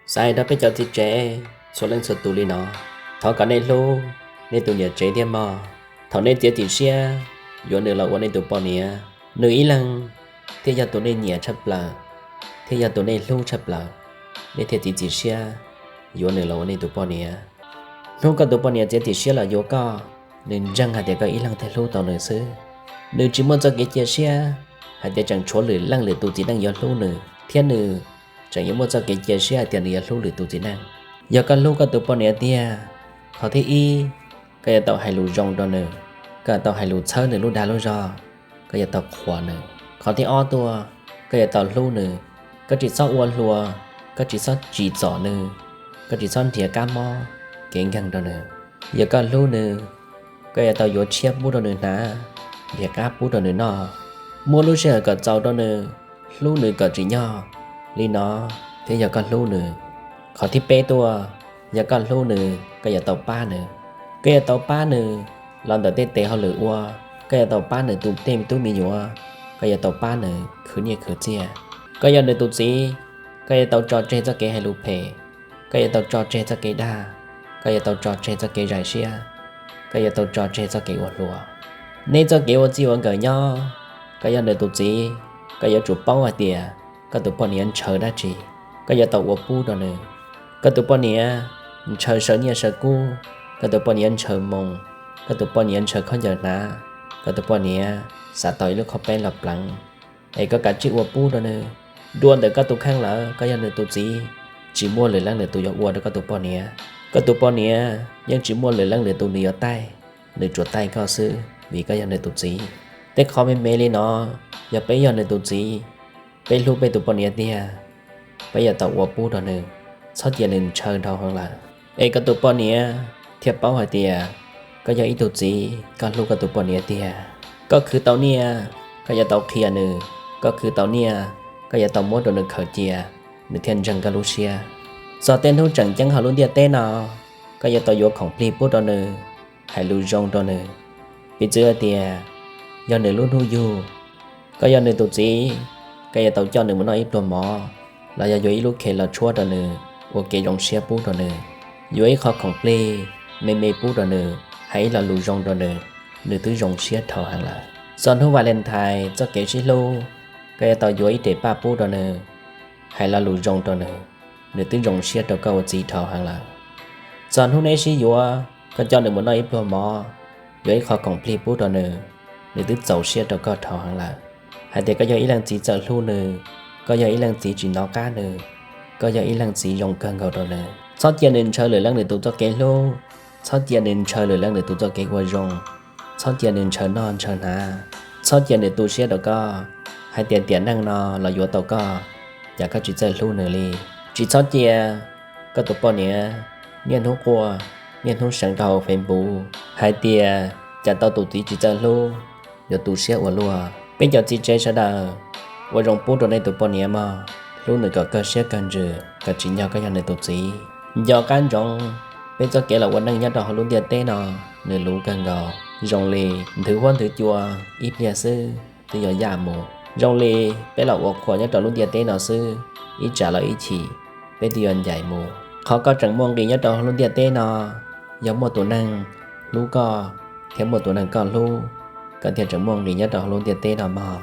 Xav hais rau peb cov txiv tsev txhua leej txhua tus li no, thov kom nej hlub nej tus niam tsev thiab mog. Thaum nej txiav txim siab yuav nws los ua nej tus poj niam, nws ib leeg thiaj yog tus nej nyiam tshaj plaws, thiaj yog tus nej hlub tshaj plaws, nej thiaj txiav txim siab yuav nws los ua nej tus poj niam. Hnub koj tus poj niam txiav txim siab los yuav koj, nws ntseeg hais tias koj ib leeg thiaj hlub tau nws xwb. Nws tsis muaj txoj kev cia siab hais tias tseem tshuav lwm leej lwm tus txiv neej yuav hlub nws, thiab nws tseem yuav muaj txoj kev cia siab hais tias nws yuav hlub lwm tus txiv neej. Yog koj hlub koj tus poj niam tiag, qhov thib ib, koj yuav tau hais lus zoo rau nws, koj yuav tau hais lus txhawb nws lub dag lub zog, koj yuav tau qhuas nws. Qhov thib ob tuaj, koj yuav tau hlub nws, koj tsis txhob ua hluas, koj tsis txhob tsim txom nws, koj tsis txhob nrhiav kab mob kev nkeeg rau nws. Yog koj hlub nws, koj yuav tau yuav tshiab pub rau nws hnav, nrhiav qab pub rau nws noj, muab lub sij hawm kom txaus rau nws, hlub nws kom tsim nyog. Li no thiaj yog koj hlub nws. Qhov thib peb tuaj, yog koj hlub nws, koj yuav tau pab nws. Koj yuav tau pab nws los ntawm tej tes hauj lwm ua, koj yuav tau pab nws tu tej me tub me nyuam, koj yuav tau pab nws khwv nyiaj khwv txiaj. Koj yog nws tus txiv, koj yuav tau tso tseg txoj kev hais lus phem, koj yuav tau tso tseg txoj kev dag, koj yuav tau tso tseg txoj kev zais siab, koj yuav tau tso tseg txoj kev ua hluas. Nej txoj kev ua txij ua nkawm nyob, koj yog nws tus txiv, koj yuav tsum paub hais tias koj tus poj niam ntshaw dab tsi, koj yuav tau ua pub rau nws. Koj tus poj niam ntshaw saw nyiaj saw kub, koj tus poj niam ntshaw moo, koj tus poj niam ntshaw khaub ncaws hnav, koj tus poj niam xav tau ib lub khob peeb los pleev, es koj kav tsij ua pub rau nws. Dua ntawm koj tus kheej lawm, koj yog nws tus txiv, tsis muaj lwm leej lwm tus yuav ua rau koj tus poj niam. Koj tus poj niam yeej tsis muaj lwm leej lwm tus nws yuav taij, nws tsuas taij koj xwb vim koj yog nws tus txiv. Tej qhov me me li no, yog peb yog nws tus txiv, peb hlub peb tus poj niam tiag, peb yuav tau ua pub rau nws, txhob cia nws ntshaw dhau heev lawm, es koj tus poj niam thiaj paub hais tias koj yog ib tug txiv, koj hlub koj tus poj niam tiag. Koj khwv tau nyiaj, koj yuav tau qhia nws, koj khwv tau nyiaj, koj yuav tau muab rau nws khaws cia, nws thiaj ntseeg koj lub siab. Txog tej hnub tseem ceeb hauv lub ntiaj teb no, koj yuav tau yuav khoom plig pub rau nws, hais lus zoo rau nws. Piv txwv hais tias, yog nws lub hnub yug, koj yog nws tus txiv, koj yuav tau coj nws mus noj ib pluag mov, los yog yuav ib lub khe los tshuab rau nws, ua kev zoo siab pub rau nws, yuav ib qho khoom plig me me pub rau nws, hais ib lo lus zoo rau nws, nws twb zoo siab dhau heev lawm. Txog hnub Valentine txoj kev sib hlub, koj yuav tau yuav ib rev paj pub rau nws, hais lo lus zoo rau nws, nws twb zoo siab rau koj ua txiv dhau heev lawm. Txog hnub neb sib yuav, koj coj nws mus noj ib pluag mov, yuav ib qho khoom plig pub rau nws, nws twb txaus siab rau koj dhau heev lawm. Hais tias koj yog ib leej txiv txawj hlub nws, koj yog ib leej txiv tsis hnov qab nws, koj yog ib leej txiv zoo kawg nkaus rau nws. Txhob cia nws ntshaw lwm leej lwm tus txoj kev hlub, txhob cia nws ntshaw lwm leej lwm tus txoj kev ua zoo, txhob cia nws ntshaw noj ntshaw hnav, txhob cia nws tu siab rau koj, hais tias tiam neej no los yuav tau koj, cas koj tsis txawj hlub nws li. Tsis txhob cia koj tus poj niam niaj hnub quaj, niaj hnub seev rau hauv Facebook hais tias cas tau tus txiv tsis txawj hlub, yuav tu siab ua luaj. Peb cov txiv tsev sawv daws, ua zoo pub rau nej tus poj niam mog, hlub nws kom kawg siab kawg ntsws, kom tsim nyog koj yog nws tus txiv. Nco qab ntsoov, peb txoj kev los ua neej nyob rau hauv lub ntiaj teb no, nws luv kawg nkaus. Zoo li nthwv huab nthwv cua, ib pliag xwb twb yuav yaj mus. Zoo li peb los ua qhua nyob rau lub ntiaj teb no xwb, ib tsam los ib chim peb twb yuav ncaim mus. Qhov koj tseem muaj nqis nyob rau hauv lub ntiaj teb no, yog muaj tus neeg hlub koj thiab muaj tus neeg koj hlub, koj thiaj tseem muaj nqis nyob rau hauv lub ntiaj teb no mog.